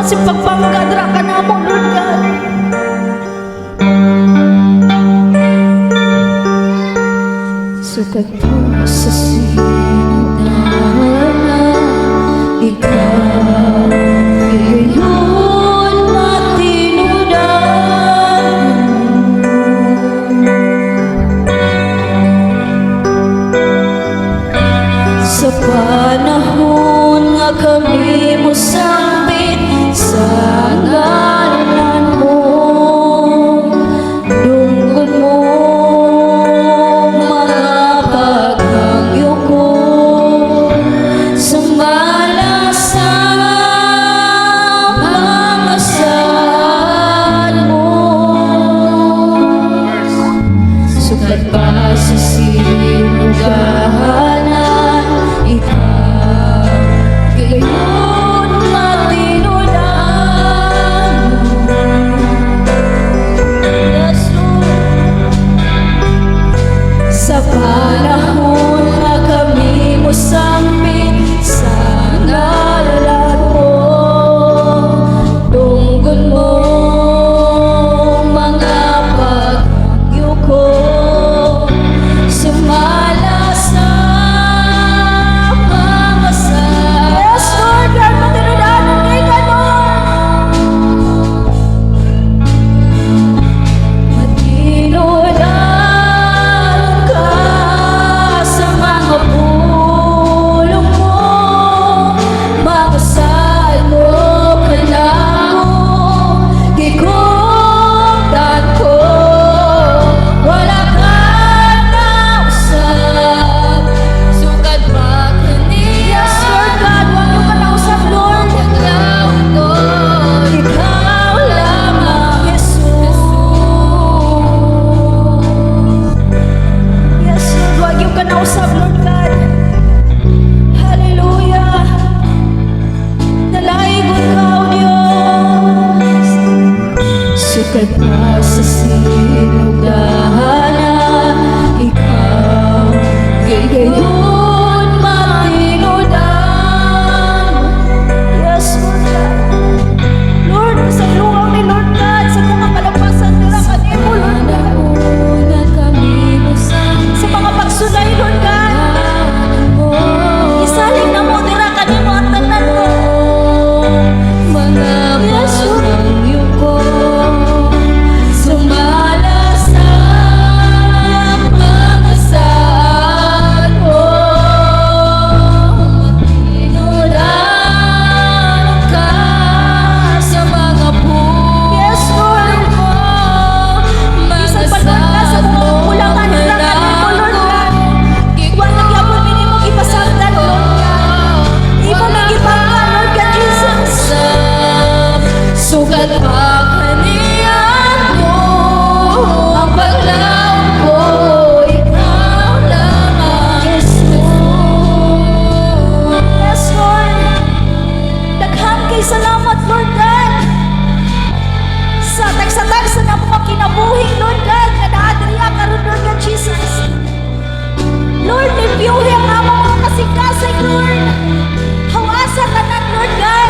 Salamat sa pagbangga dira kanamo, Lord God. Sukad pa sa sinugdanan, ikaw gayon matinudan. Sa panahon nga kami mosambit sa ngalan mo, dunggon mo mga paghangyo ko. Sumala sa mga saad mo. Sukad pa sa sinugdanan, ikaw gayon matinudan. Yes, Lord. Sa panahon nga kami mosambit sa ngalan mo, dunggon mo mga paghangyo ko. Sumala sa mga saad. Yes, Lord God, matinudanon kay ka, Lord. Matinudan ka sa mga pulong mo, mga salmo kanako, gigugtan ko. Wala ka nausab, sukad pa kaniya. Yes, Lord God, wa gyud ka nausab, Lord. Ko, ikaw lamang, Jesus. Yes, Lord, wa gyud ka nausab, Lord God. Hallelujah. Nalaigon ka, O Diyos. Sukad pa sa sinugdanan, ikaw gayon matinudan. Yes, Lord God. Lord, pasayloa mi, Lord God, sa mga kalapasan nila kanimo, Lord God. Panahon na kami mosambit Sa mga pagsulay, Lord God. mo, Isalig namo dira kanimo ang tanan, Lord. mga Yes, Lord. paghangyo ko. Sumala sa mga saad mo. Matinudan ka sa mga Yes, Lord. pulong mo, mga Bisan pa, Lord God, sa mga kakulangan nila kanimo, Lord God. Wa na gyapon mi nimo gipasagdan, Lord God. Imo mi gibangga, Lord God Jesus. Sukad pa kaniadto, ang paglaom ko, ikaw lamang, Jesus. Yes, Lord. Daghan kay salamat, Lord God. Sa tagsa-tagsa na mga kinabuhi, Lord God, nga naa diriya karon, Lord God Jesus. Lord, limpyuhi ang among mga kasing-kasing, Lord. Hawasa tanan, Lord God.